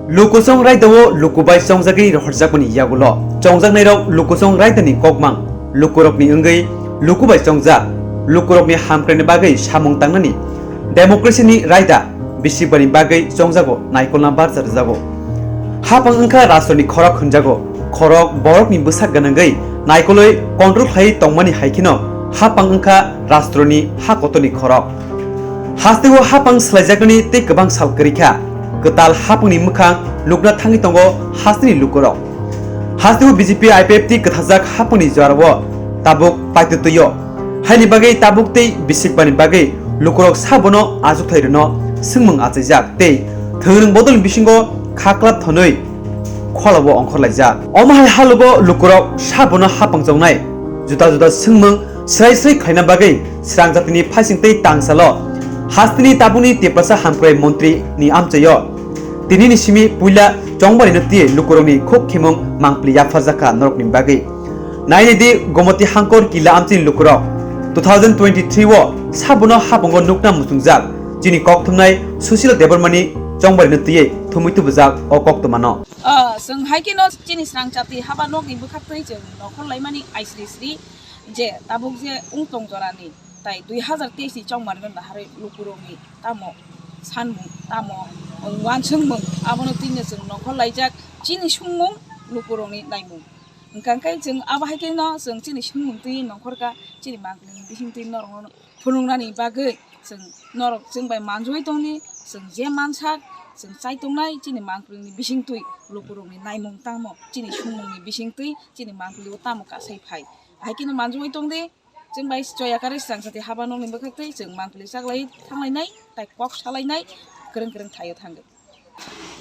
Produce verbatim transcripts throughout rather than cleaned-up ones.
Lukusong raida o luku bai chongjagwi rohorjakmani yagulo chongjaknairok lukusong raida ni kokmang lukurokni wngwi luku bai chongjak lukurokni hamkraini bagwi samung tangnani democracy ni raida bisi bani bagwi chongjago naikolna barja rwjago. Hapang wngkha rastro ni khorok hwnjago, khorok borok ni bwsak gwnangwi naikolwi control khlai tongmani hai kheno hapang wngkha rastro ni ha kotor ni khorok. Hasteo hapang swlaijaknani tei kwbang sal kwrwi kha. Kwtal hapangni mwkhang nukna thangwi tongo hasteni lukurok. Hasteo B J P I P F T kwthajak hapangni jorao tabuk paitotwi-o. Haini bagwi tabuk tei bisikbani bagwi lukurok sabono achukthai rwno swngmung achaijak tei thwngrwng bodolni bisingo khaklap thonwi kholabo ongkhorlaijak. Omo hai halobo lukurok sabono hapang chongnai juda juda swngmung srai srai khlaina bagwi srang jatini phaising tei tangsalo hasteni tabukni Tiprasa hamkrai montri ni amchaio tinini simi puila chongbarino twi lukurokni khuk khimung mangpili yapharjakha norokni bagwi. Nainidi Gomoti Hangkor Kila amchini lukurok two thousand twenty-three o sabono hapango nukna muchungjak chini kokthumnai Sushila Debbarmani chongbarino twi thumwi tubujak o koktwmano. Ah, chwng hai kheno chini srang chati haba nokni bwkhaktwi chwng nokhor laimani aisri sri je tabuk je wng tong jorani tai dui hazar teis ni chongmani no naharwi lukurokni tamo sanmung tamo wansukmung abono twino chwng nokhor laijak chini sungmung lukurokni naimung. Hwnkha khe chwng abo hai kheno chwng chini sungmung twi nokhorkha chini mangpili bising twi norokno phunuknani bagwi chwng norok chwng bai manjui tongni, chwng je mansak chwng chai tongnai chini mangpilni bisingtwi lukurokni naimung tamo chini sumungni bisingtwi chini mangpilio tamo kasai phai. Hai kheno manjui tongdi chwng bai choya karwi swrang sati haba nokni bwkhaktwi chwng mangpili chaklai thanglainai tai kok salainai kwrwng kwrwng thaio thangwi.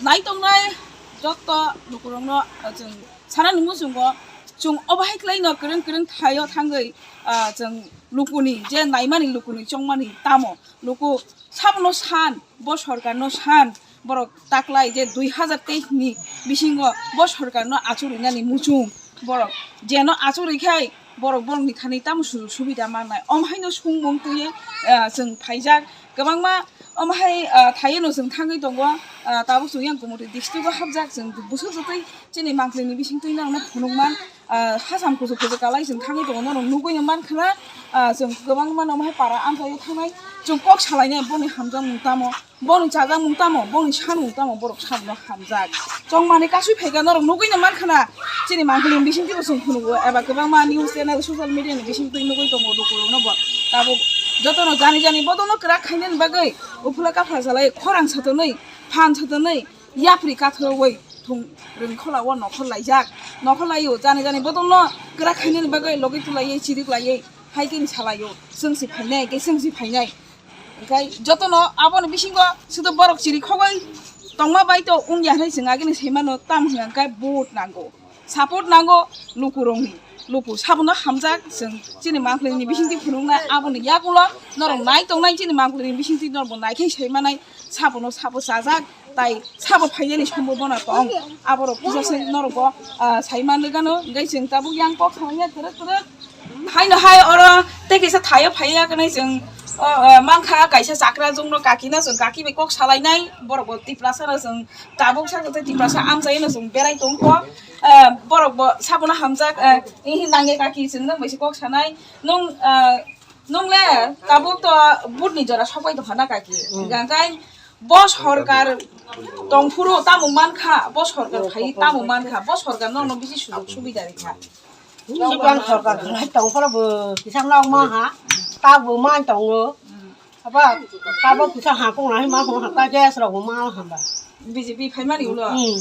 Nai tongnai joto lukurokno, ah, chwng sanani muchungo chwng obo hai khlaino kwrwng kwrwng thaio thangwi, ah, chwng lukuni je naimani lukuni chongmani tamo luku sabono san bo sorkarno san borok taklai je dui hazar teis ni bisingo bo sorkarno achuk rinani muchung borok jeno achuk rikhai borok borokni thani tamo sujug subida mannai. Omo haino sungmung twiwi, ah, chwng phaijak. Kwbangma omo hai, ah, thaiwino chwng thangwi tongo. Ah, tabuk chwng yang Gumoti district o hapjak, chwng bwswk jotoi chini mangpilini bisingtwi norokno phunukman, ah, hasam kuchuk kuchuk kalai chwng thangwi tongo, norok nugwino mankha na, ah, chwng kwbangma omo hai para amchaio thangnai. Chwng kok salainai boni hamjakmung tamo. Boni chajakmung tamo, boni sanmung tamo, borok sabono hamjak. Chongmani kasui phaikha norok nugwino mankha na, chini mangpili bisingtwi bo chwng phunugo, eba kwbangma news channel, social media ni bisingtwi nugwi tongo lukurokno bo. Tabuk jotono jani jani bodolno kwrak khainani bagwi uphula kaphra salai, khorang satonwi, phan satonwi, yapri kathorwi thung rwng kholao nokhor laijak. Nokhor laio, jani jani bodolno kwrak khainani bagwi logi tulaiwi, chiriklaiwi, hai khe salaio, chwngsi phainai, khe chwngsi phainai. Hwnkhe jotono aboni bisingo sudu borok chiri khogwi tongma bai to wngya hinwi chwng agini saimano, tam hwnkha hwnkhe vote nango, support nango lukurokni. Luku sabono hamjak, chwng chini mangpilini bisingtwi phunuknai, aboni yagulo norok nai tongnai, chini mangpilini bisingtwi norokbo naikhai saimanai, sabono sabo chajak, tai sabo phainani sombobona tong. Aborok kisa se norokbo, ah, saimanrwgano, hwnkhe chwng tabuk yang kok salaina twrwk twrwk. Haino hai oro tei kisa thaio phaiya kwnwi chwng, o, o, mankha kaisa chakra jongno kakino chwng kaki bai kok salainai, borokbo Tiprasano chwng tabuk sakha tei Tiprasa amchaino chwng berai tongkho. Eh, borokbo sabono hamjak, eh, ihi nangya kaki chwng nwng bai se kok sanai. Nwng, eh, nwng le tabuk to vote ni jora sokbai tongkha na kaki. Mm. Hwnkhe bo sorkar tongphuru tamo mankha, bo sorkar phai tamo mankha, bo sorkar no no bisi sujog subida rikha. Sibang sorkar khlai tong phuru bo kisa nok ma ha, ta bo man tongo. Aba, ta bo kisa ha kong nai ma kong ha, ta gas rok bo ma ha ba. B J P phaimani ulo. Hmm.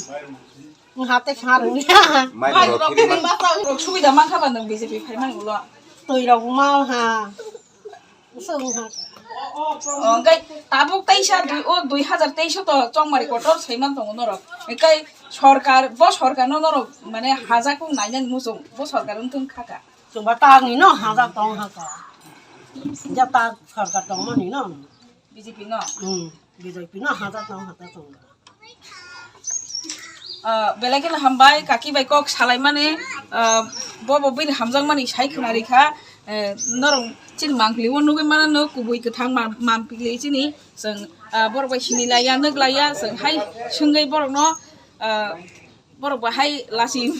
Wng ha tei sa rwngya. Mai rok kiri man. Rok subida mankha ba nwng B J P phaimani ulo. Twi rok bo ma ha. Hwnkhe tabuk teisa dui, o dui hazar teisa to chongmari kotor saiman tongo norok. Hwnkhe sorkar, bo sorkarno norok mane hajakung nainani muchung, bo sorkar wngthung khaka. Chwngba tagni no hajak tong haka. Ja tag sorkar tongmani no. B J P no? Hmm, B J P no hajak tong haka chwngba. Ah, belai kheno hambai, kaki bai kok salaimani, ah, bo bo bini hamjakmani sai khwnarikha, eh, norok chini mangpili o nugwi mano, no kubui kwthang ma-, mangpili chini, chwng, ah, borok bai sini laiya, nuk laiya, chwng hai swngwi borokno, ah, borok bahai lasi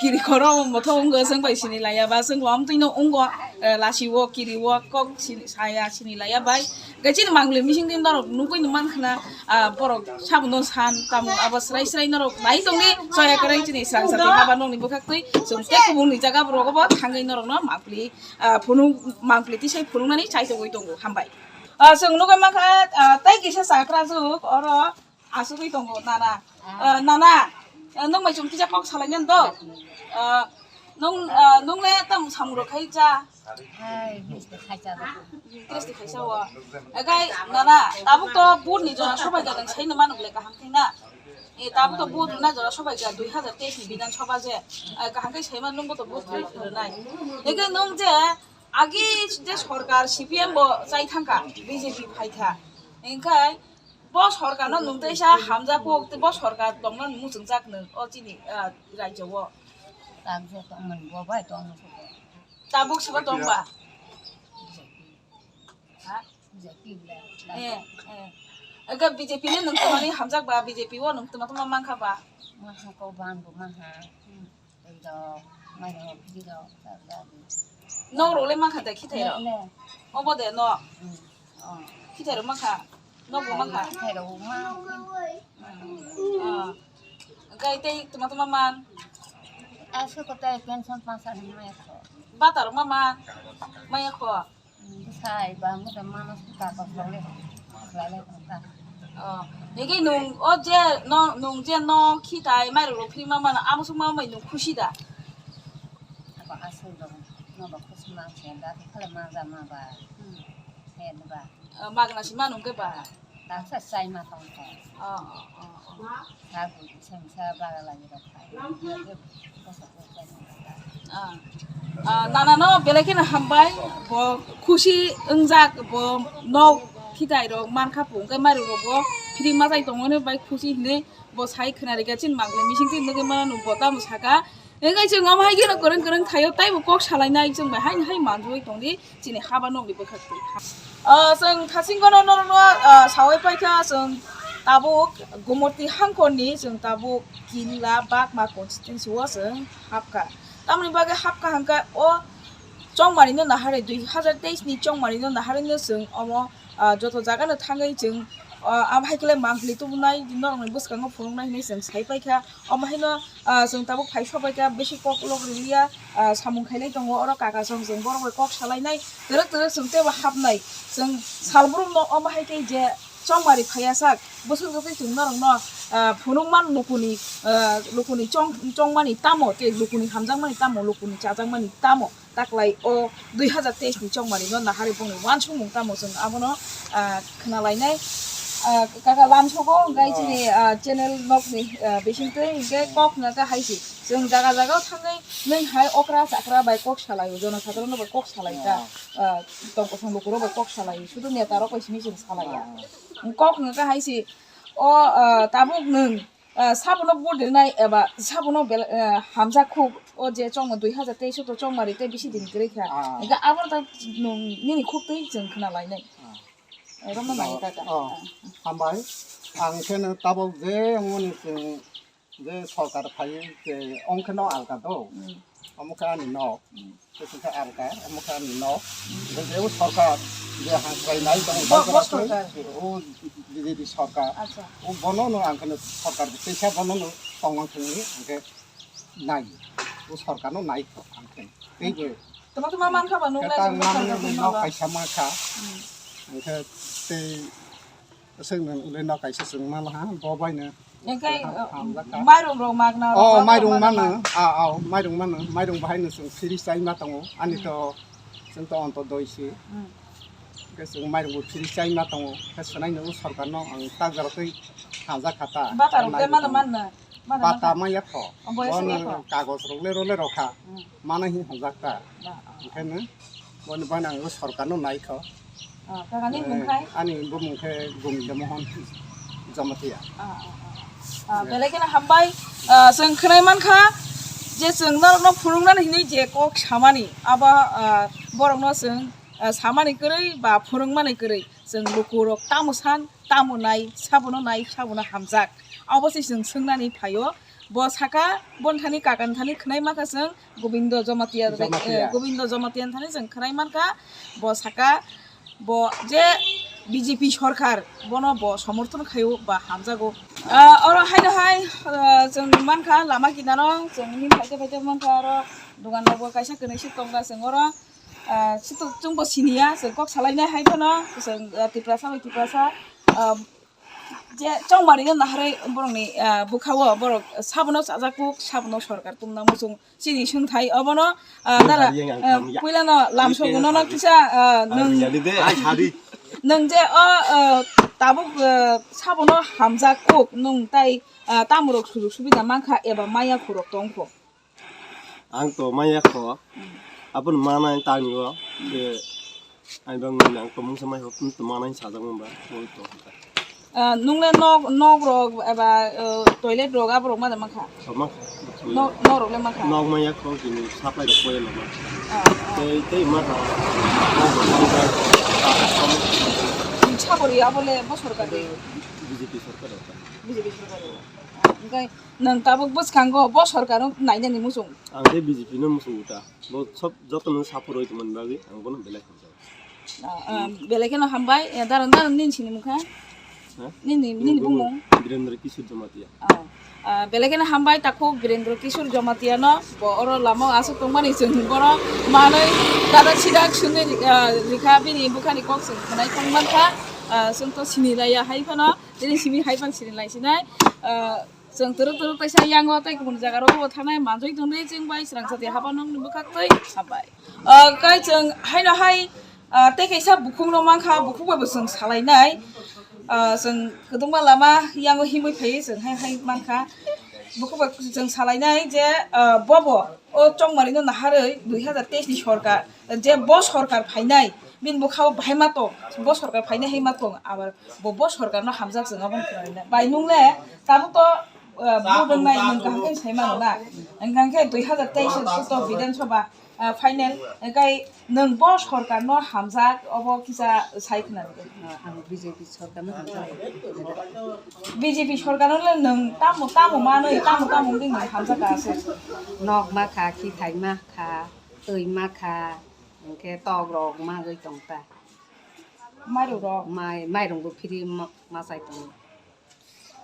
kiri khoro mothok wngkha, chwng bai sini laiya ba, chwng bo amtwino wngkha, eh, lasi o kiri o kok sini saya sini laiya bai. Khe chini mangli mising din norok nugwi nung mankha na, ah, borok sabuno san tamo abo srai srai norok nai tongdi, soya kwrwi chini srang sati haba nokni bwkhaktwi chwng tei kubungni jaga borok obo thangwi norokno mangpli, ah, phunuk mangpli tisai phunuknani chai tongwi tongo. Hambai. Ah, chwng nugwi mankha, ah, tei kisa chakra juk oro asugwi tongo nana. Ah, nana, ah, nung bai chwng kisa kok salainani do? Ah, nung, ah, nung le tam samung rok khai cha? Hai, misti khaisa rok. Misti khaisa o. Ekai nana, tabuk to vote ni jora sobai ga nang sai no mano ble kaham khe na. E, tabuk to vote na jora sobai ga dui hazar teis ni Bidhan Sabha je. Ah, kaham khe sai man nung bo to vote khai nai. Ekai nung je agi je sorkar C P M bo chai thangkha, B J P phai kha. Engkai bo sorkar no nung teisa hamjak kuk, bo sorkar tongna muchungjak nung o chini, ah, rajyo o. Tang je tong man bo bai tong. Tabuk sibo tong ba? Ha? Eh, eh. Ega B J P le nung tongmani hamjak ba, B J P o nung tongma tongma mankha ba? Maha ko ban bo maha. Hmm. Tei rok, mai rok, bidi rok, tak tak. Nok rok le mankha de khithai rok? Ne, ne. Obo de nok? Hmm. Oh, khithai rok mankha? Nok bo mankha? Khithai rok ma. Hmm. Oh. Gai tei tongma tongma man? Aswk ko tei pension pasa ni maya kho. Bata rok ma man? Maya kho? Bwsai ba moto mano kagos rok le khlai lai tong ta. Oh, hingke nung o je no, nung je no khitai mairok rok phiri ma mano, amo song ma bai nung khusi da? Ako aswk dong, no ba khusi ma se da, khale ma ja ma ba. Hmm. He ba. Oh, magna si ma nung ke ba? Daksa chai ma tong kho. Oh, oh, oh, oh. Sa bu, sa, sa baga lagi rok khai. Bosok rok chai ma tong kho. Ah. Ah, nana no belai kheno hambai, bo khusi wngjak, bo nok khitai rok mankha po, hwnkhe mairok rok bo phiri ma chai tongmani bai khusi hinwi bo sai khna rikha, chini mangli mising twi nugwi mano bo tamo saka. Hingke chwng omo hai kheno kwrwng kwrwng thaio, taibo kok salainai chwng bai haino hai manjui tongdi chini haba nokni bwkhak twi. Ah, chwng thasingono norokno, ah, saui paikha, chwng tabuk Gumurti hangkhorni, chwng tabuk Kinla Bagma constituency o chwng hapkha. Tamoni bagwi hapkha hwnkhe o chongmarino naharwi, dui hazar teis ni chongmarino naharwino chwng omo, ah, joto jagano thangwi chwng, ah, abo hai khe mangpli tubunai norokni bwskango phunuknai hinwi chwng sai paikha. Omo haino, ah, chwng tabuk phai sobaikha, bisi kok lok rwliya, ah, samung khailai tongo, oro kaka song chwng borok bai kok salainai, twrwk twrwk chwng teibo hapnai. Chwng salbrumno omo hai khe je chongmari phaiya sak, bwswk jotoi chwng norokno, ah, phunukman lukuni, ah, lukuni chong-, chongmani tamo, tei lukuni hamjakmani tamo, lukuni chajakmani tamo. Taklai o dui hazar teis ni chongmari no naharwi bongni uansukmung tamo chwng abono, ah, khna lainai. Ah, kaka lamsogo hwnkhe chini, ah, channel nokni, ah, bisingtwi hwnkhe kok hwnkhe hai se chwng jaga jaga o thangwi nwng hai okra chakra bai kok salai o, jono sadharon no bai kok salai ta, ah, tong kosong lukurok bai kok salai o, sudu neta rok bai simi chwng salai ya. Kok hwnkhe hai se o, ah, tabuk nwng ah, sabono vote rinai eba sabono bel-, ah, hamjak khuk o je chongma dui hazar teis o to chongmari tei bisi din kwrwi kha. Ah. Hingke abo ta nwng nini khuk twi chwng khna lainai. Ah. Eh, romna nai kaka. Oh, ah, hambai. Ang khe no tabok je wngmani chwng je sorkar phaiwi je ong khe no alka do. Hmm. Omo khe ani nok. Hmm. Tei khe ang kha, omo khe ani nok. Tei o sorkar je hangkhrai nai tong Bo, bo sorkar. O B J P sorkar. Acha. O bono no ang khe sorkar teisa bono no tongwng thangwi ang khe nai. O sorkar no nai kho ang khe. Tei bo. Tama tama man kha ba nung lai tang tong man sorkar ni tong nok ba. Kaisa ma kha. Hmm. Ang khe tei Aswk nang ulai no kaisa chwng ma laha, bo bai no. Engkai, hamjak kha. Mairung rok magna rok, oh, mairung mano. Ah, oh, mairung mano. Mairung bahai no chwng free chai ma tongo. Ani to, chwng to onto doi si. Hmm. Ke chwng mairung bo free chai ma tongo. Ke swnai no sorkar no ang ta jora twi hamjak kha ta. Bata rok te mano manna. Bata maya kho. Bono kagoj rok le role rok kha. Hmm. Mano hi hamjak ta. Ba. Onkhe no. Boni bani ang sorkar no nai kho. Ah, kaka ni mung khai? Ani bumung khe Gominda Mohan Jamatia. Ah, ah, ah. Ah, belai kheno hambai. Ah, chwng khwnai mankha je chwng norokno phunuknani hinwi je kok samani, abo, ah, borokno chwng, ah, samani kwrwi ba phunukmani kwrwi chwng lukurok tamo san Tamo nai, sabono nai, sabono hamjak. Abo se chwng swngnani phaio. Bo saka, bon thani kakan thani khwnai makha chwng Gobindo Jamatia, Jamatia. Eh, Gobindo Jamatia thani chwng khwnai mankha. Bo saka, bo je B J P sorkar, bono bo somorthon khaio ba hamjago. Ah, oro haino hai, ah, chwng mankha lama kinaro, chwng him phaite phaite mankha oro dogan rokbo kaisa kwnwi sik tongkha chwng oro. Ah, situ chwngbo siniya, chwng kok salainai hai phano, chwng, ah, Tiprasa bai Tiprasa, ah, je chongmari no naharwi borokni, ah, bwkhao borok sabono chajakuk, sabono sorkar tumna muchung chini swngthai obono, ah, dara, ah, puilano lamsogo nono kisa, ah, nwng, nwng je o, ah, tabuk, ah, sabono hamjakuk nwng tai, ah, tamorok sujug subida mankha eba maya khorok tongkho. Ang to maya kho. Aboni manai tangni o. Ke ai bang ni ang to mungsa mai hop to manai sajak mamba. Oi to. Ah, nung le nok, nok rok eba, eh, toilet rok aborok ma da mankha? Sama. Nok, nok rok le mankha? Nok maya kho kini supply rok koya lama. Ah, ah. Tei, tei ma kha. Nok rok ma kha. Sabori abo le bo sorkar de? B J P sorkar rok. B J P sorkar rok. Ah, engkai Nwng tabuk bwskango bo sorkar no nainani muchung. Ang khe B J P no muchung uta. Bo sob joto no support roi tongmani bagwi ang bono belai hamjak. Ah, ah, belai kheno hambai. Eh, daron, daron nini sini mukha? Ha? Nini, nini bumung? Birendra Kishore Jamatia. Ah, ah, belai kheno hambai takhuk Birendra Kishore Jamatia no. Bo oro lama o aswk tongmani chwng bono manwi dada sidak sungwi, ah, rikha bini bukhani kok chwng khwnai tong mankha. Ah, chwng to sini laiya hai phano. Tini simi hai phano sini lai sinai. Ah, Chwng twrwk twrwk kaisa yango tei kubun jaga rogo bo thanai manjui tongdi chwng bai srang sati haba nokni bwkhak tei habai. Ah, kai chwng haino hai, ah, tei kaisa bukhuk no mankha, bukhuk bai bo chwng salainai. Ah, chwng kwdwngma lama yango himwi phaiwi chwng hai hai mankha. Bukhuk bai chwng salainai je, ah, bobo o chongmari no naharwi dui hazar teis ni sorkar je bo sorkar phainai bini bwkhao bahai ma tong, bo sorkar phainai hai ma tong, abar Bo, bo sorkar no hamjak chwng aboni khwnani. Bai nung le tabuk to, eh, vote wngnai nwng kaham khe sai mano na. Hwnkha khe dui hazar teis to Bidhan Sabha, eh, final. Hwnkhe nwng bo sorkar no hamjak obo kisa sai khwnani. Ang B J P sorkar no hamjak. B J P sorkar no le nwng tamo tamo manwi tamo tamo wngwi nwng hamjak ka aswk. Nok ma kha, khithai ma kha, twi ma kha, hwnkhe tok rok ma wngwi tong ta. Mairum rok? Mai, mairum bo free ma, ma chai tongo.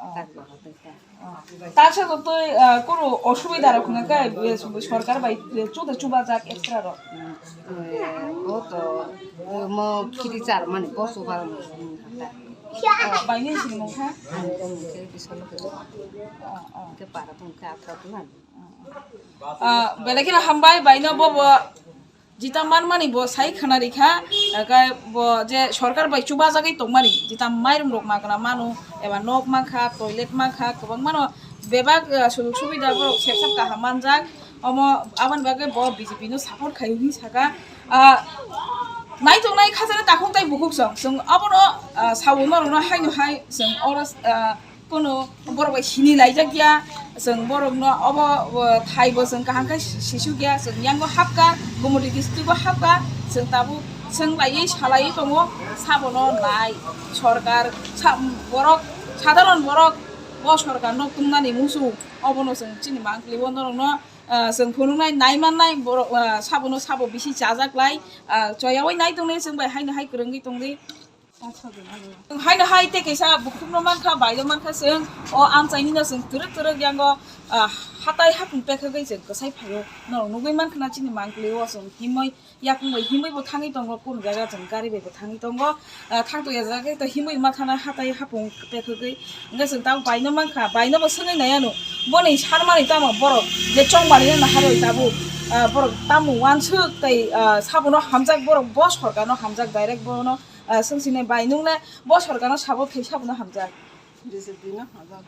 Oh. Taksa to twi, ah, kunu osubida rok hwnka khe, eh, sorkar bai, eh, chuda chubajak extra rok. Mm, eh, bo to, eh, mo free char mani bo chuba rok hwnka. Oh, bai nini sini mung kha? Ang to mung khe bisalo khe. Oh, oh. Khe para tong khe athra tong ani. Ah, belai kheno hambai, bai no bo bo Jita manmani bo sai khna rikha, aka bo je sorkar bai chubajagwi tongmani, jita mairum rok magna mano, eba nok mankha, toilet mankha, kwbang mano bebak, ah, sujug subida borok sepsap kaham manjak. Omo aboni bagwi bo B J P no support khai hwnwi saka. Ah, naitok nai khajana takhuk tai bukhuk song, chwng abono, ah, sawi norokno haino hai chwng oro, ah, Kono borok bai sini laijak ya, chwng borok no obo, o, thai bo chwng kaham khe sisuk ya, chwng yango hapkha, Gumoti district o hapkha, chwng tabuk chwng laiwi salaiwi tongo, sabono nai sorkar, sa-, borok, sadharon borok o sorkar no tungmani muchung, obono chwng chini mangpili o norok no, ah, chwng phunuknai, nai mannai, borok, ah, sabono sabo bisi chajak lai, ah, choyaui nai tongnai, chwng bai haino hai kwrwngwi tongdi. Haino hai tei kaisa bukhukno mankha, baino mankha chwng, o amchaini no chwng twrwk twrwk yango, ah, hatai hapung pekhogwi chwng kwsai phaio. Norok nugwi mankha na chini mangpili o chwng himwi yakung bai himwi bo thangwi tongo, kunu jaga chwng gari bai bo thangwi tongo. Ah, thangto ya jaga khe himwi ma thana hatai hapung pekhogwi. Hwnkhe chwng tamo baino mankha, baino bo swngwi nai ano. Boni sanmani tamo borok je chongmani no naharwi tabuk, ah, borok tamo uansuk tei, ah, sabono hamjak borok bo sorkarno hamjak direct bono. Ah, swng sinai bai, nung le bo sorkarno sabo thai sabono hamjak? B J P no hamjak.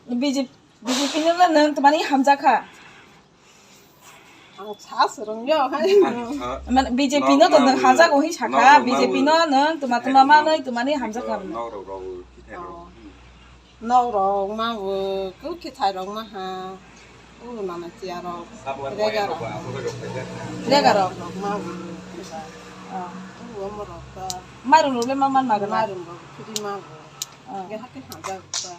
B J P, B J P no le nwng twmani hamjak kha? Ang sa swrwng ya, hai. Mane B J P no to nwng hamjak o hin sakha, B J P no nwng twma twma manwi twmani hamjak kha. Nok rok rok khithai rok. Nok rok ma bo, kok khithai rok ma ha. U nana tia rok. Rega rok. Rega rok. Rok ma bo. Ah. U omo rok ta. Mairum rok le ma man ma gana? Mairum rok khidi ma bo. Ah. Hingke hake hamjak ta.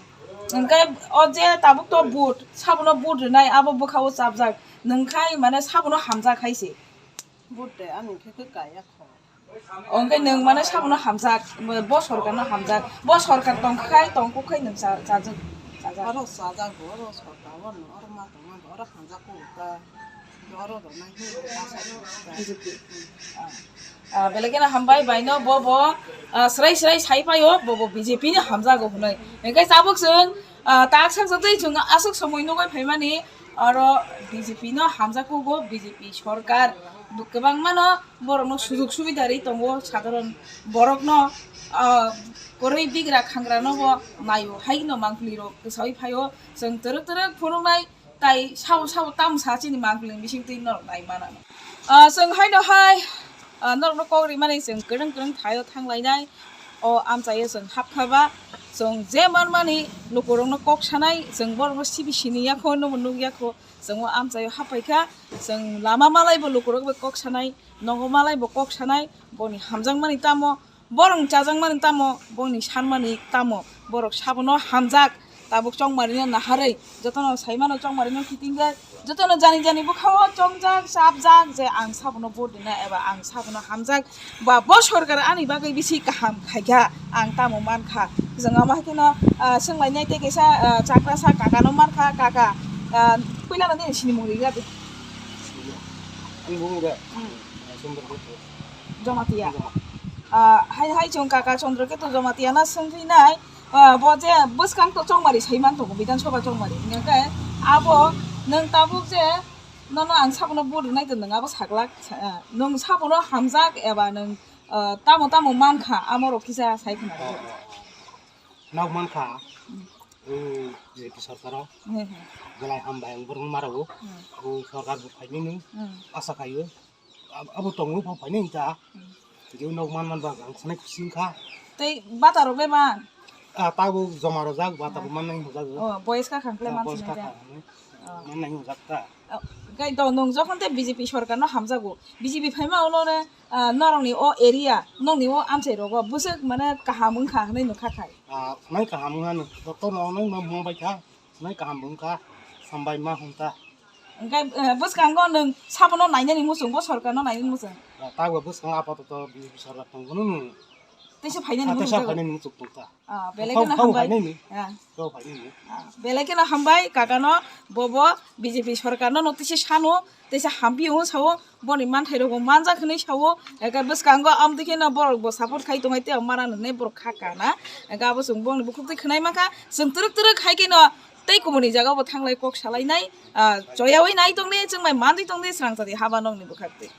Hingke o je tabuk to vote, sabono vote rinai abo bwkha o chapjak. Nwng khai mane sabono hamjak hai se. Vote de ani khe khe kaya kho. Hingke nwng mane sabono hamjak, bo sorkarno hamjak. Bo sorkar tong khai, tong kuk khai nwng cha-, chajak, chajak. Oro chajak bo, oro sorkar, oro, oro ma tong ma bo, oro hamjak kho ta. Oro rw nai khe ta sa kho ta. B J P. Ah. Ah, belai kheno hambai baino bo bo, ah, srai srai sai paio bo bo B J P ni hamjago hwnwi. Hingke tabuk chwng, ah, tak sak jotoi chwng aswk somoi nugwi phaimani oro B J P no hamjakgo, B J P sorkar kwbangmano borokno sujug subida ri tongo, sadharon borokno, ah, kwrwi bigra khangrano bo naio, haino mangpili rok kwsawi phaio, chwng twrwk twrwk phunuknai. Tai sabo sabo tamo sa chini mangpili bising twi norok nai mana. Ah, chwng haino hai, ah, norokno kok rimani chwng kwrwng kwrwng thaio thanglainai. O amchaio chwng hapkha ba, chwng je manmani lukurokno kok sanai, chwng borokno sibi sini yakho, nobo nuk yakho, chwng o amchaio haphaikha, chwng lama malaibo lukurok bai kok sanai, nogo malaibo kok sanai, boni hamjakmani tamo, borok chajakmani tamo, bongni sanmani tamo, borok sabono hamjak, tabuk chongmarino naharwi, jotono saimano chongmarino kitingwi, jotono jani jani bwkhao chongjak, chapjak je ang sabono vote rina eba ang sabono hamjak, ba bo sorkar ani bagwi bisi kaham khaikha, ang tamo mankha. Chwng ama haikhe no, ah, swnglainai tei kaisa, ah, chakrasa kakano mankha, kaka, ah, puilano nini sinimung rijadi. Ani bumung de? Hmm. Sundar Gupta. Jamatia. Jamatia. Ah, hai, hai, chwng kaka Chandra Ketu Jamatia no swngwi nai, ah, bo je bwskang to chongmari sai man tongo, Bidhan Sabha chongmari. Hingke abo nwng tabuk je nono ang sabono vote rwnai tong, nwng abo saglak, sa-, ah, nwng sabono hamjak eba nwng, ah, tamo tamo mankha, amo rok kisa sai khna. Oh, oh. Nok mankha, hmm, o B J P sorkaro. He, he. Belai hambai ang borokno maro. Hmm. O sorkar bo phainani, hmm, asa khaio. Ab-, abo tongwi bo phainai ta. Hmm. Tei nok man man ba ang sanai khusi wngkha. Tei bata rok le man? Ah, tabo joma rojak, bata bo, ah, mannai hojak. Oh, boys ka khang kle, ah, man boys sinai ka ja. Khang hwnwi. Oh. Mannai hojak ta. Oh, gai do nwng jokhon te B J P sorkar no hamjago. B J P phaima ulo re, ah, norokni o area, nokni o amchai rogo bwswk mane kaham wngkha hwnwi nukha khai. Ah, sanai kaham wngkha, doctor no nang no mung bai kha, sanai kaham wngkha, sambai ma hwn ta. Hingke, eh, bwskango nwng sabono nainani muchung, bo sorkarno nainani muchung. Ah, tabo bwskango apatoto B J P sorkar tongphano nwng. Teisa phainani muchung jago. Ah, teisa phainani muchung tongkha. Ah, belai kheno hambai. Tei tei phainani. Ah. Tei phainani. Ah, belai kheno hambai, kakano, bobo B J P sorkarno no teisa sano, teisa hampiyo sao, boni manthai rokbo manjak hinwi sao, eka bwskango amtwi kheno borokbo support khai tongnai tei mara nwngnai borok kha kana, eka abo chwng bongni bukhuk twi khwnai mankha, chwng twrwk twrwk hai kheno tei kubuni jagao bo thanglai kok salainai, ah, choyaui nai tongni, chwngbai manwi tongni, srang chadi haba nokni bwkhak twi.